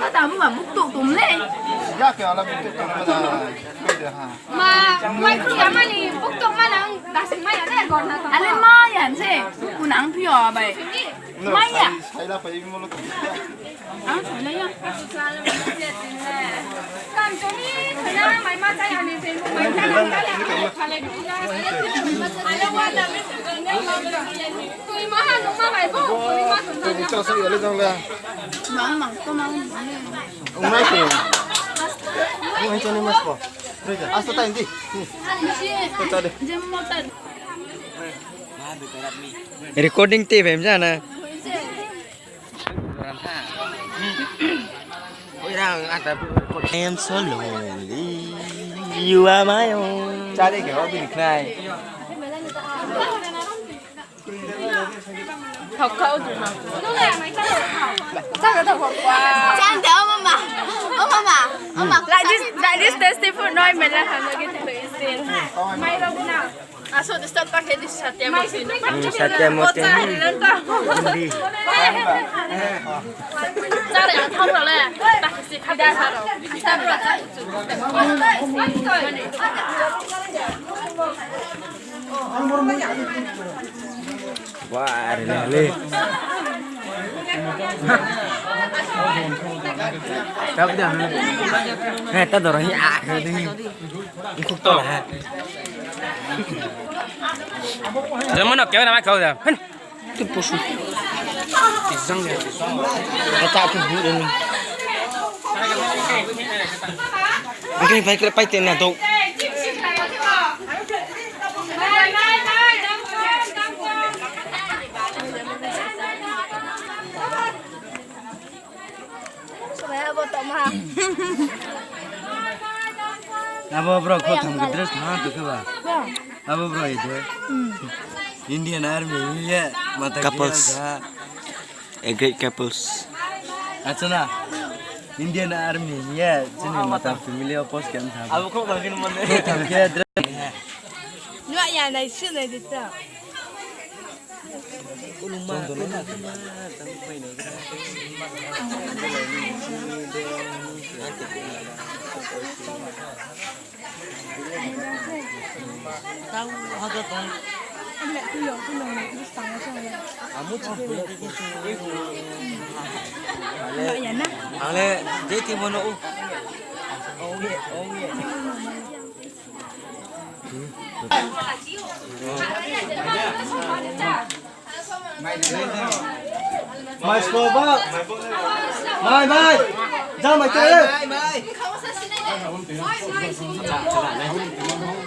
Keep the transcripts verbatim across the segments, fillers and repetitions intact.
Tata, mung ma buktok tong le. Ya ke ala buktok tong ma da. Koi de ha. Ma, wai kru ya mani buktok ma nang dasing ma ya de gor na. Ale ma ya se. Ku nang phi yo bai. Ma ya. Sai la pai mo lo. Ang sai la ya. Kam choni thoi na mai ma chai ani se mai chai ani. Tui ma ha nung ma bai bo. Tui ma tong na. Mang mang to mang. Ung mai se. Ung hai choni mas ko. Asta ta indi. Ko ta de. Recording te bem jana. I am so lonely. You are my own. Chari ke hobi khnai. Thok kha o duma. Chang de, oh mama. Oh mama. Oh mama. Like this, like this tasty food, no, I mela hano get to eat still. Mai rok na. Aso disturb ta khe di satya mo sini. Hmm, satya mo te. Hindi. Chare ang thong le. Ta si kha da sa ro. Wah, are le le. Kap dah. Hei, ta dorong hi ah, hei ding. Khuk to la ha. Jemon no keu na ma kau da. Hen. Tu posu. Tisang ya. Kata tu bu ni. Angke pai kre pai te na do. Abo bro, kho tham ke dress tha tu khe ba. Abo bro, ide. Indian Army, ye, mata couples. A great couples. Achana. Indian Army, ye, chini mata family opos ke tham. Abo kho ba gin mane. Kho tham ke dress. Nua ya nai su nai dita. Ang le, je ti mono u. Mai spo ba. Mai, mai. Ja mai te. Mai, mai.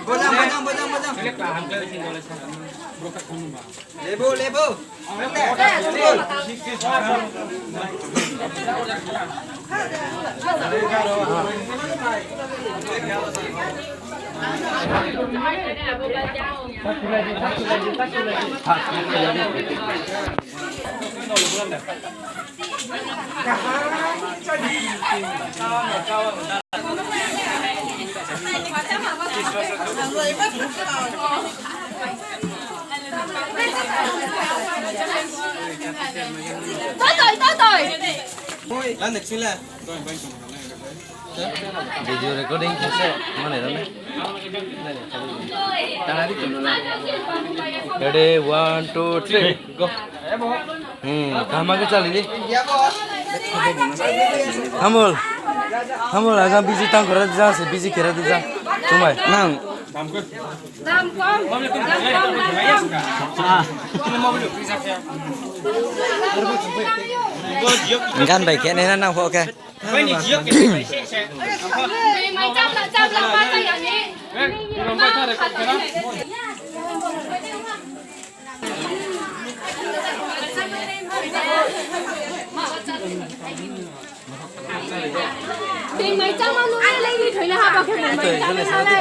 Bojang, bojang, bojang, bojang. Lebu, lebu. Tatoi, tatoi. Video recording khe se, mane rane. Ready, one, two, three, go. Hmm, kaham khe chali di. Hamol. Hamol, ajang busy tang kora di jang se, busy kera di jang. Chumai. Nang. Dam kom, dam kom, dam kom. Gan bai khe nai na nang pho khe. Tei mai chama nung le le ni thoina ha ba khe mai chama na le.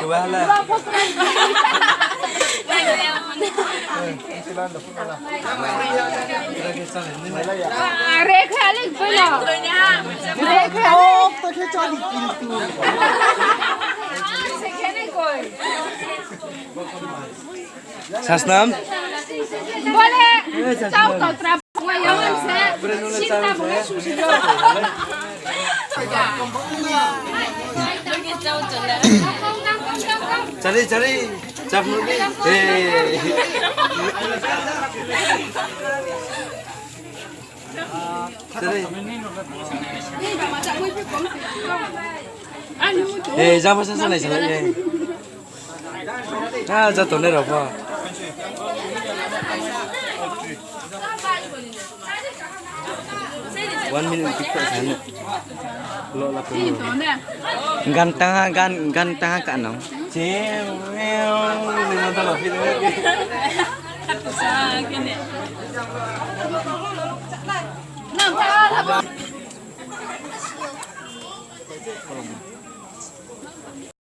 Re kha le bola. Re kha. Kok to khe chali kintu. Sasnam. Bole. Chau to tra. Chari, chari, chap nung di. Hey. Chari. Hey, jama sa sa nai sa lai ye. Ah, ja tongnai rao pho. One minute tiktok sa no. Lo la pe. Gan tang ha, gan, gan tang ha ka nang. Che, ni ma ta la pi.